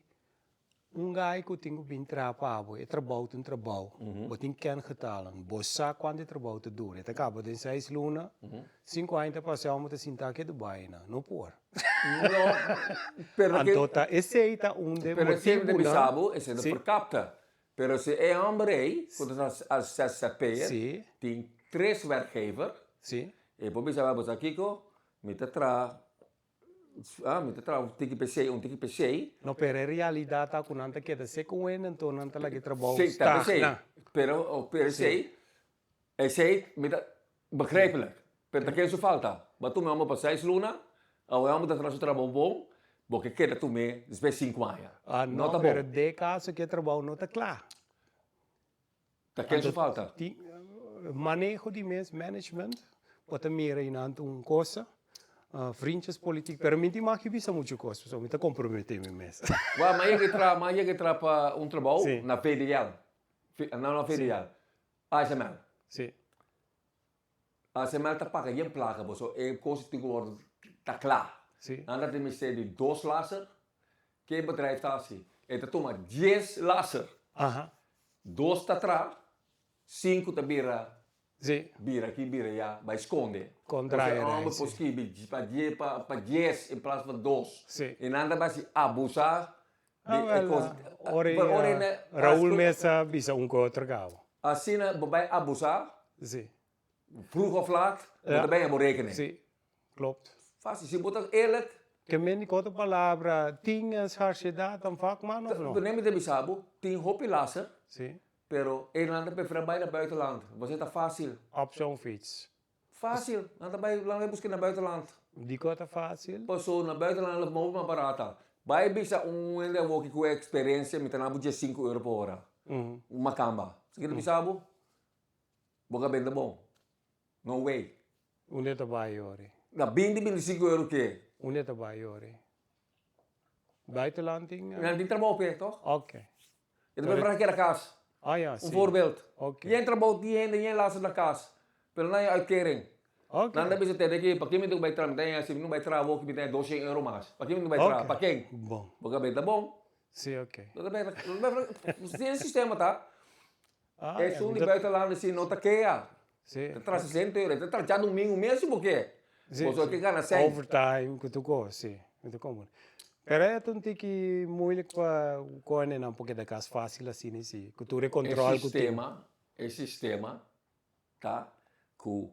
un gai ku tin ku bin traha pa bo, e trabou ta un trabou, bo tin kengetalen, bo sa kuantu e trabou ta dura, e ta kaba den seis luna, sinku aña ta pasa e homber ta sinta aki Dubai na, no por. No, pero ke. Anto ta esei ta un de Pero esei mi ta motibunan. bisa bo, esei ta verkapte. Pero si e homber ei, ku ta als zzp'er, Sí. tin tres werkgever, Sí. Si. E por bisa bo sa kiko, mi ta traha, ah, mi ta traha un tiki p'esei, un tiki p'esei. No, pero e realidat ta ku nan ta keda sek un hende, anto nan ta laga e trabou Si, ta p'esei. stagna. Pero, pero esei, esei mi ta begrijpelijk. Pero ta ken su falta? Bo a tuma e homber pa seis luna, awe e homber ta traha su trabou bon, bo ke keda tum'é despues sinku aña. Ah, No no, ta bon. pero den e kaso ku e trabou no ta kla. Ta ken su falta? Tin maneho di mes, management, bo ta mira inant un cosa, vriendjespolitiek, pero mi tin mag di bisa mucho cos, pasobra mi ta compromete mi mes. Wak, mi a yega tra, mi a yega tra pa un trabou na VDL, no na VDL, ASML. Si. ASML ta paga yen plaka pasobra e cos tin cu wordo ta cla. Si. Nan ta tin mester di dos laser, ke bedrijf ta haci? E ta tuma dies laser. Aha. Dos ta tra, sinku ta bira Sí. bira aki bira ya, bai skonde. Kon draai Pasobra e rei, homber por sí. skibi pa die pa pa dies in plaats van dos. Sí. I nan ta bai hasi abusá di Ah, e wel, kos. ora Pero ora e na Raul mes a bisa un ku otro gabo. Asina bo bai abusá, Sí. vroeg of laat, bo Ja. ta bai bo rekenen. Sí, klopt. Fácil, si bo ta eerlijk. Ke men di ku otro palabra, tin e scarsedad dan vakman of no? Neem mi ta bisa bo, tin hopi laser. Sí. Pero e nan ta prefera bai na buitenland, pasobra ta fácil. Option fiets. Fácil, nan ta bai, nan ta buska na buitenland. Dikon ta fácil? Pasobra na buitenland lo mobi mas barata. Bai bisa un hende awoki ku experiencia mi ta na bo diesinku euro pa ora. Un makamba. Sa kiko ta bisa bo? Bo ka benta bon. No way. Unda ta bai yori? Na binti, bintisinko euro ke. Unda ta bai yori? Buitenland tin. Nan tin trabou p'e, toch? Ok. E ta prefera keda kas. Ah ja, si. Un voorbeeld. Ok. Yen trabou tin hende, yen laster na kas. Pero nan e uitkering. Ok. Nan ta bisa tende ki, pa ken mi tin ku bai traha? Mi ta haña, si mi no bai traha awor mi ta haña doshen euro mas. Pa ken mi tin ku bai traha? Ok. Pa ken? Bon. Bo kabes ta bon. Si, ok. Nan ta prefera, si e sistema ta. Ah, Esun di buitenland si no ta kea. Si. Ta traha sesenta euro, ta traha djadomingo mes si bo ke. Si, Boso ke gana sèn. Overtime ku tur kos, si. Mi ta komprende. Pero e ta un tiki moeilijk pa kone nan por keda kas fácil asina si, ku tur e control ku tin. E sistema, e sistema ta ku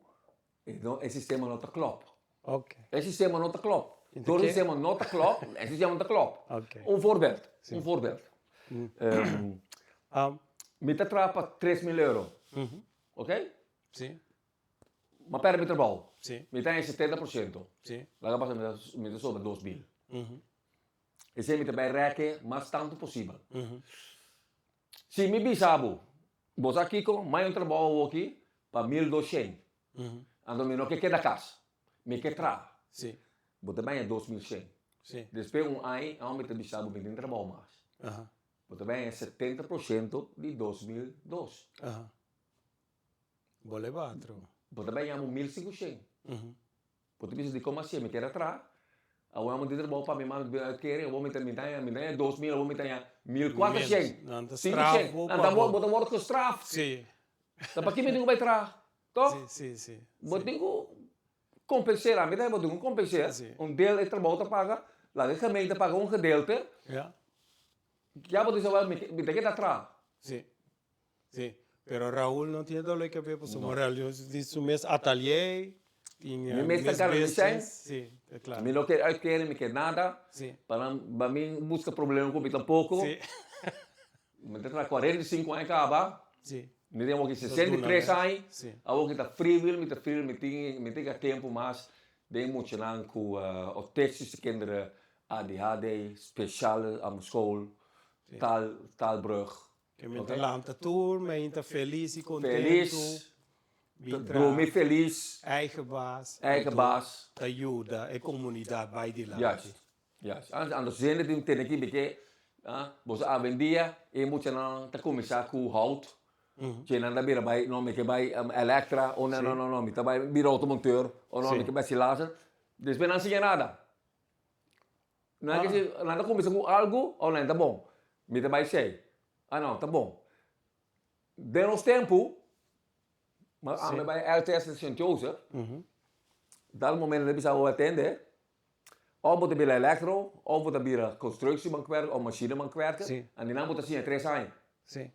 e no e sistema no ta klop. Ok. E sistema no ta klop. Inta Door e ke? sistema no ta klop, e sistema no ta klop. Ok. Un voorbeeld, Si. un voorbeeld. Mi ta traha pa 3000 euro. Ok? Si. Ma perde mi trabou. Si. Mi ta haña 70%. Si. Laga pasa mi ta mi ta sobra 2000. Esei mi ta bai rèke mas tantu posibel. Si mi bisa bo, bo sa kiko, mai un trabou awoki pa 1200. Anto mi no ke keda kas, mi ke traha. Si. Bo ta baña 2100. Si. Despues un aña, awor mi ta bisa bo mi tin trabou mas. Bo ta baña 70% di 2002. Bo leba atro. Bo ta baña bo 1500. Bo ta bisa dikon mi a hasié, mi keda traha. Awor mi tin trabou pa mi mami bin uitkering, awor mi ta mi ta haña mi ta haña 2000, awor mi ta haña 1400. Nan ta straf bo pa bo. Bo ta wòrdu gestraft. Si. Ta paki mi tin ku bai traha, toch? Si, si, si. Bo tin ku kompenseer, ami ta bo tin ku kompenseer. Si. Un deel e trabou ta paga, laga e gemeente paga un gedeelte. Ja. Ya bo ta bisa, wel, mi mi ta keda traha. Si, si. Pero Raul no tin e dolor di kabes pasobra Raul tin su mes atalier, tin Mi mes ta gana mi sèn. Si, ta kla. Mi no ke uitkering, mi ke nada. Si. Pa nan, pa mi buska problema ku mi tampoko. Si. Mi ta traha 45 aña kaba. Si. Mi tin awoki 63 aña. Si. Awoki ta freewheel, mi ta freewheel, mi tin, mi tin ka tempu mas den muchanan ku autistische kinderen, ADHD, speciale school, taal, taalbrug. Ke mi ta lanta tur, mi ta felis i kontentu. Felis, Mi tra drumi felis. Eigen baas. Eigen baas. Ta yuda e komunidat bai dilanti. Juist. Juist. Anto si hende tin tene ki beke, boso awendia e muchanan ta kuminsá ku hout, dje nan ta bira bai, no mi ke bai elektra, o no no no mi ta bai bira outomonteur, o no mi ke bai silaser, despues nan siña nada. Nan ke si nan ta kuminsá ku algu, o nan ta bon, mi ta bai esei, a no ta bon. Den nos tempu, ami bai RTS di Sint Joseph, dal momento nan bisa bo atende, Of bo ta bira elektro, of bo ta bira constructiebankwerker of machinebankwerker. Sí. En di nan bo ta siña tres aña. Sí.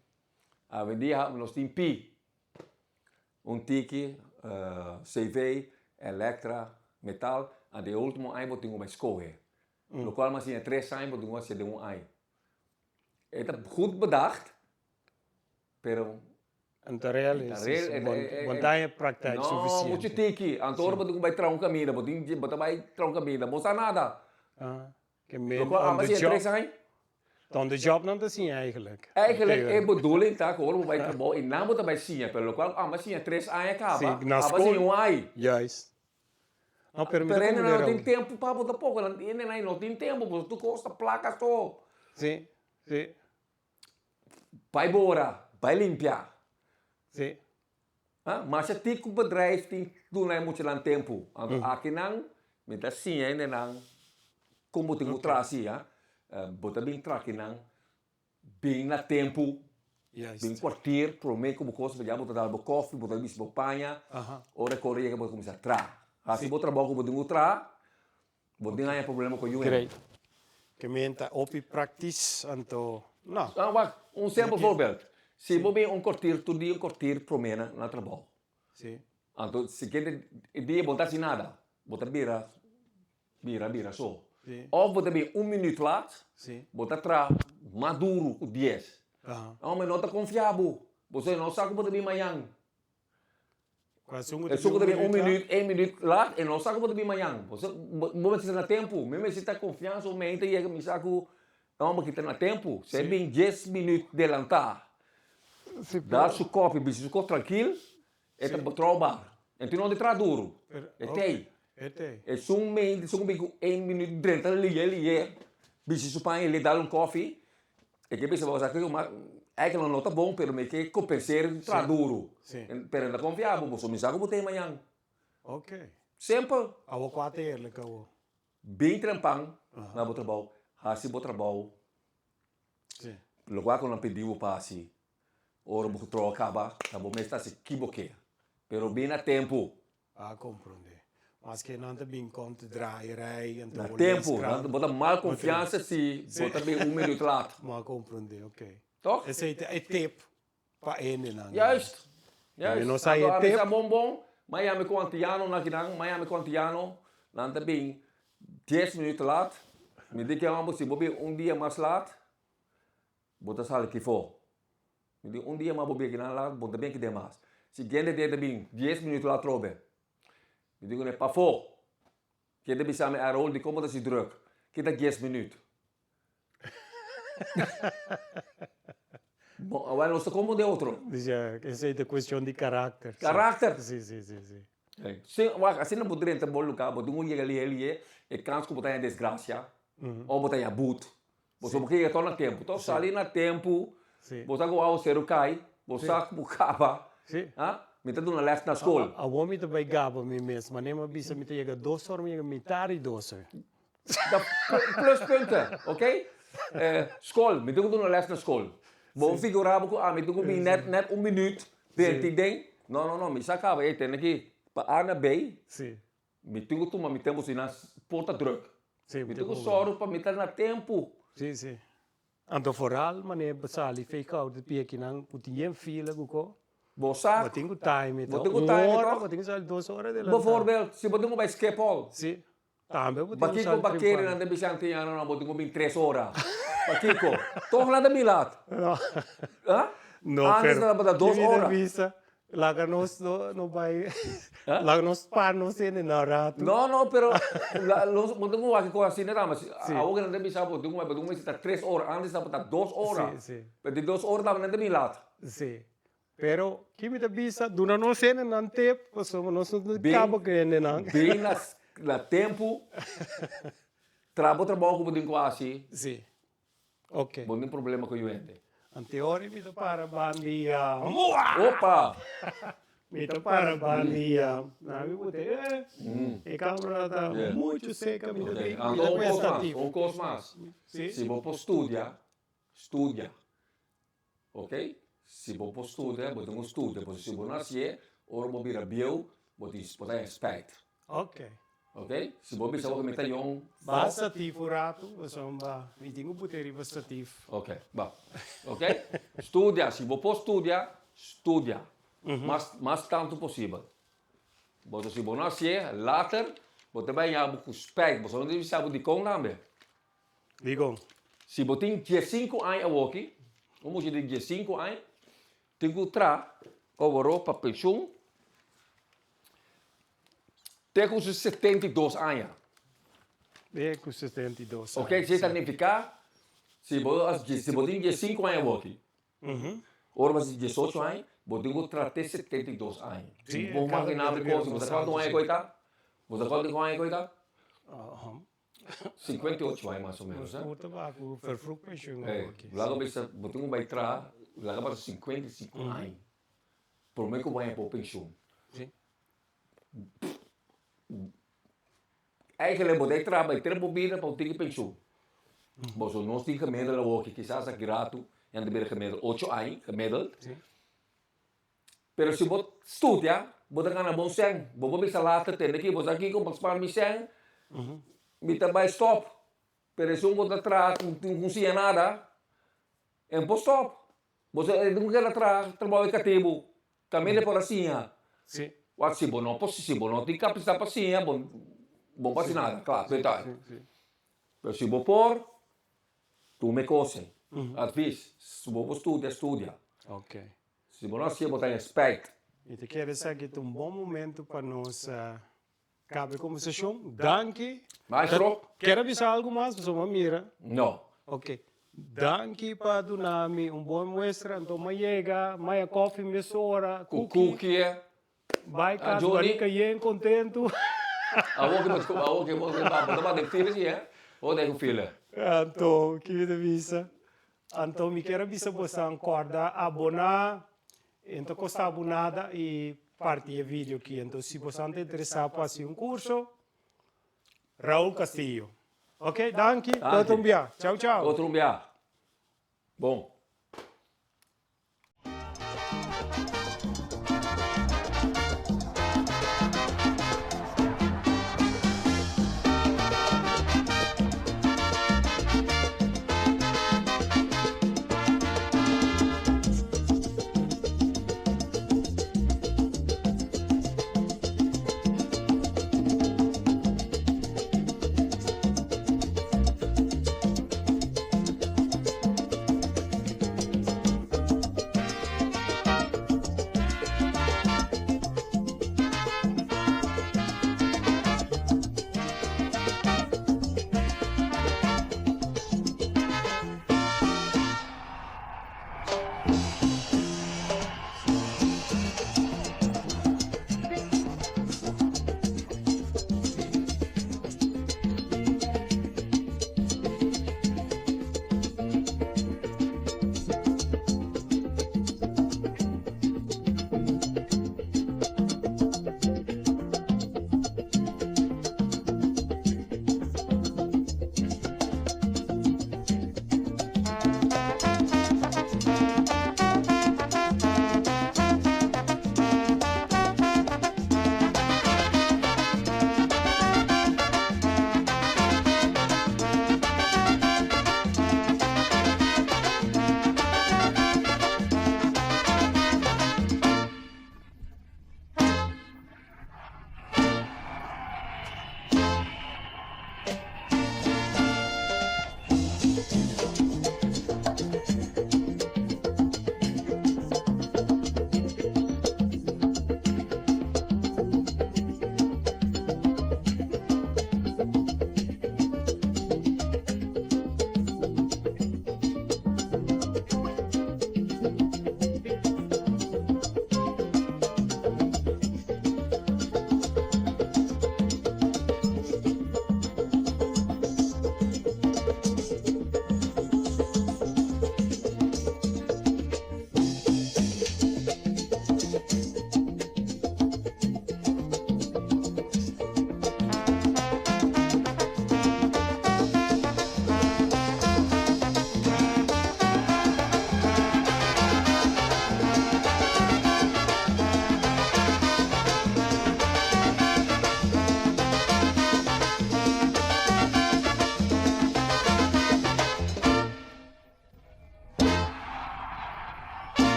Awendia nos tin pi. Un tiki. CV, Elektra, Metal, anto e ultimo aña bo tin ku bai skohe. Lokual mi a siña tres aña bo tin ku hasié den un aña. E ta goed bedacht, pero. Anto real is bon ta e praktijk No, muchu sufisiente. tiki. Anto ora bo tin ku bai traha un kaminda, bo tin bo ta bai traha un kaminda, bo sa nada. Ah, ke men Lokual on amba the siña job. tres aña. Ta on the job nan ta siña eigenlijk. Eigenlijk e bedoeling ta ku ora bo bai trabou i nan bo ta bai siña, pero lokual ku amba siña tres aña kaba, Sí, na amba siña skol. un ai. Juist. No, pero mi ta Pero komprende hende no tin Raul. tempu pa bo tampoco, nan hende nan no tin tempu, pasobra tur kos ta plaka so. Sí, sí. Bai bora, bai limpia. Sí. Ha, masha tik ku bedrijf tin duna e muchanan tempu. Anto akinan mi ta siña hendenan kon bo tin ku traha asi, ha. Bo ta bin traha akinan bin na tempu, bin kwartier prome ku bo kos, ya bo ta dal bo kofi, bo ta bisti bo paña, ora e kor yega bo ta kuminsá traha. Hasi bo trabou ku bo tin ku traha, Bo tin haña problema ku yunan. Great. Ke men ta hopi praktis anto no. Ah wak, un simpel voorbeeld. Si bo bin un kwartier tur dia un kwartier prome na trabou. Si. Anto siguiente dia bo no ta hasi nada. Bo ta bira bira bira so. Si. Of bo ta bin un minuut laat. Si. Bo ta traha mas duru ku dies. Hombre no ta konfia bo. Bo no sa ku bo ta bin mañan. Esun ku ta bin un minuut, un minuut laat, e no sa ku bo ta bin mañan. Bo sa, bo mester ta na tempu. Mi mester ta konfiansa un mente yega mi sa ku e homber aki ta na tempu. Si e bin dies minuut delantá, da su kopi, bisti su kos trankil, e ta trou bar. E tin no di traha duru. E tei. Esun mente, esun ku bin ku un minuut drenta liye liye, bisti su paña liye, dal un kofi, E ke bisa bo sa ke ma eigenlijk no ta bon pero mi ke compenseer traha duro. Pero no ta confia bo, bo mi sa ku bo tin mañan. Simpel. Awo kua ta eerlijk awo? Bin trempan na bo trabou, hasi bo trabou lokual ku nan pidi bo pa hasi. Ora bo trabou a kaba ta bo mes ta hasi ki bo ke. Pero bin na tempu. A comprende. Maske nan ta bin komt draaierij en Na tempo, nan bo ta mal confiansa si bo ta bin un minuut laat. M'a comprende, ok. Toch? Esey ta e tip pa hendenan. Juist, juist. Mi no sa e tip. Sa bon bon, m'a yami cu Antiano na kinan, m'a yami cu Antiano, nan ta bin dies minuut laat. Mi di ke homber si bo bin un dia mas laat, Bo ta sali kifó. Mi di un dia mas bo bin akinan laat, bo ta bin aki den mas. Siguiente dia ta bin dies minuut laat trobe. Mi di kuné, pafó. Ke ta bisa mi, Raul, dikon bo ta si druk? Kita dies minuut. Bon, awel nos ta komprondé otro. Dice, esei ta cuestion di karakter. Karakter. Si, si, si, si. Si, wak, asina bo drenta bo lugar, bo tin ku yega lihe lihe, e kans ku bo ta haña desgracia, òf bo ta haña but. Bo sa bo ke yega tok na tempu. Tok sali na tempu, bo sa ku awaseru kai, bo sa ku bo kaba. Ha? Mi ta duna les na skol. Awor mi ta bai gaba mi mes. Manera mi a bisa mi ta yega dos ora, mi yega mitar di dos ora. Ta pluspunten, ok? Skol, mi tin ku duna les na skol. Bo figura bo ku ami tin ku bin net net un minuut benti den. No, no, no, mi sa kaba, ey tene ki pa A na B. Mi tin ku tuma mi tempu si nan por ta druk. Mi tin ku sòru pa mi ta na tempu. Sí, sí. Anto foral manera bo sali fake out di pia kinan ku tin yen fila ku ko. Bo sa. Bo tin ku time to. Bo tin ku time to. Un ora, bo tin ku sali dos ora adelantá. Bovoorbeeld, si bo tin ku bai Schiphol. Sí. Tambe bo tin ku sali Pakiko bakeri nan ta bisa antiano nan bo tin ku bin tres ora. Pakiko? Tog nan ta bin laat. No. Ha? No, Antes pero nan tabata dos ora. Kimi ta bisa, laga nos no no bai, laga nos par nos hende na rato. No, no, pero la nos bo tin ku wak kos asina tambe. Awor ku nan ta bisa bo tin ku bai, bo tin ku mester ta tres ora, antes tabata dos ora. Sí, sí. Pero di dos ora tambe nan ta bin laat. Sí. Pero kimi ta bisa, duna nos hendenan tep, pasobra nos no ta kaba ku hendenan. Bin na na tempu, traha bo trabou ku bo tin ku hasi. Sí. Ok. Bo no tin problema ku yu hende. Anteori mi ta para bandia. Opa! Mi ta para bandia. Na mi pute, eh, e camera ta mucho seca, mi ta bin, mi ta ku stativ. Un kos mas, Si. Si bo por studia, studia. Ok, si bo por studia, bo tin ku studia, pasobra si bo no hasié, ora bo bira bieu, bo tin bo ta haña spijt. Ok. Ok, si bo bisa bo ku mi ta yong. Ba statif un ratu, pasobra ba mi tin ku put'é riba statif. Ok, ba. Ok, studia, si bo por studia, studia. Mas mas tantu posibel. Boso si bo no hasié, later bo ta bai haña bo ku spijt. Boso no debe sa bo dikon tambe. Dikon? Si bo tin diesinku aña awoki, un mucha di diesinku aña tin ku traha oboró pa penshun te ku su 72 aña. Te ku 72 aña. Ok, esei ta nifiká si bo si bo tin diesinku aña awoki, Ora bo hasi diesocho aña, bo tin ku traha te 72 aña. Sí, Bo kada imaginá bia bo kos, bo sa kuantu aña ku e ta? Bo sa kuantu aña ku e ta? 58 aña mas o menos, eh. Nos tur ta baha ku vervroeg pensioen Eh, awoki. laga bisa, bo tin ku bai traha, laga pasa 55 aña promé ku bo haña bo penshun. Sí. Eigenlijk bo ta e traha bai ter bo bida pa bo tin ki penshun. Boso nos tin gemiddeld awoki, kisas aki ratu nan ta bira gemiddeld ocho aña gemiddeld. Pero si bo studia bo ta gana bon sèn. Bo por bisa later tende aki bo sa kiko bo spar mi sèn mi ta bai stop. Pero esun bo ta traha ku no siña nada e no por stop. Bo sa e tin ku keda traha trabou e katibu. Kaminda por a siña. Sí. Wak si bo no por si bo no tin kapasidat pa siña bo bo no por hasi nada, kla, Sí, berdad. sí, sí. Pero si bo por, tuma e kos ei. Advis, si bo por studia, studia. Ok. Si bo no hasié bo ta en spijt. Mi ta kere sa ki ta un bon momento pa nos kaba e kombersashon. Danki. Maestro. Kier a bisa algu mas pasobra mi a mira. No. Ok. Danki pa duna mi un bon muestra. Anto mi a yega, mi a koffie mesora, Ku cookie. cookie. Bai Ah, kas Johnny. barika yen kontentu. Awor ke bo awor ke bo bo ta bati fila si eh. Bo ta ku fila. Anto ki mi ta bisa? Anto mi kier a bisa bosan kòrda aboná. E no ta kosta bo nada i parti e video aki. Anto si bosan ta interesá pa hasi un kurso, Raul Castillo. Ok, danki. Tot un bia. Chau, chau. Tot un bia. Bon.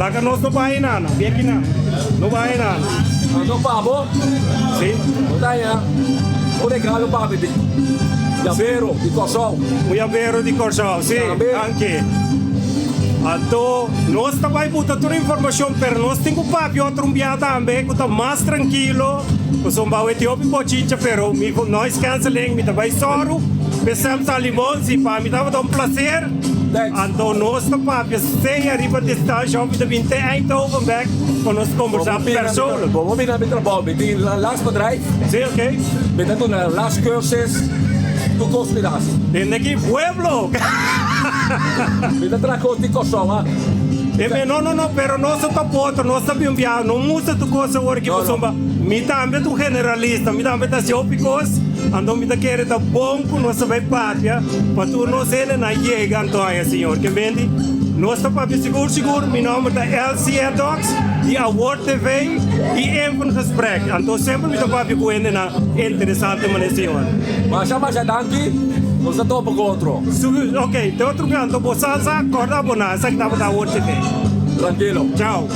Laga nos no bai nana, bien ki nan. No bai nana. Anto pa bo? Si. No ta ya. Un regalo pa mi di yabero di Kòrsou. Un yabero di Kòrsou, si. Danki. Anto nos ta bai buta tur informashon, pero nos tin ku papia otro un bia tambe ku ta mas trankilo. Pasobra bo e hopi bochincha, pero mi ku noise canceling mi ta bai sòru p'e Sam Salimon. Si pa mi tabata un placer. Anto nos ta papia sea riba distansha of mi ta bin te Eindhoven bek pa nos kombersá persoonlijk. Bo bini na mi trabou, mi tin las bedrijf. Sí, ok. Mi ta duna las cursus, tur kos mi ta hasi. Tende aki pueblo! Mi ta traha kos di Kòrsou, ha. Ebe, no, no, no, pero nos ta topa otro, nos ta bin biaha, no musta tur kos awor aki pasobra mi tambe ta un generalista, mi tambe ta hasi hopi kos, anto mi ta kere ta bon ku nos ta bai papia. Pa tur nos hendenan yega anto haña Señor ke bendi. Nos ta papia sigur sigur. Mi nomber ta Elsie Edox di Awor TV i Even Gesprek. Anto semper mi ta papia ku hendenan interesante manera Señor. Masha masha danki. Nos ta topa ku otro. Ok, te otro bia anto bo sa sa korda aboná. Esaki tabata Awor TV. Trankilo. Chao.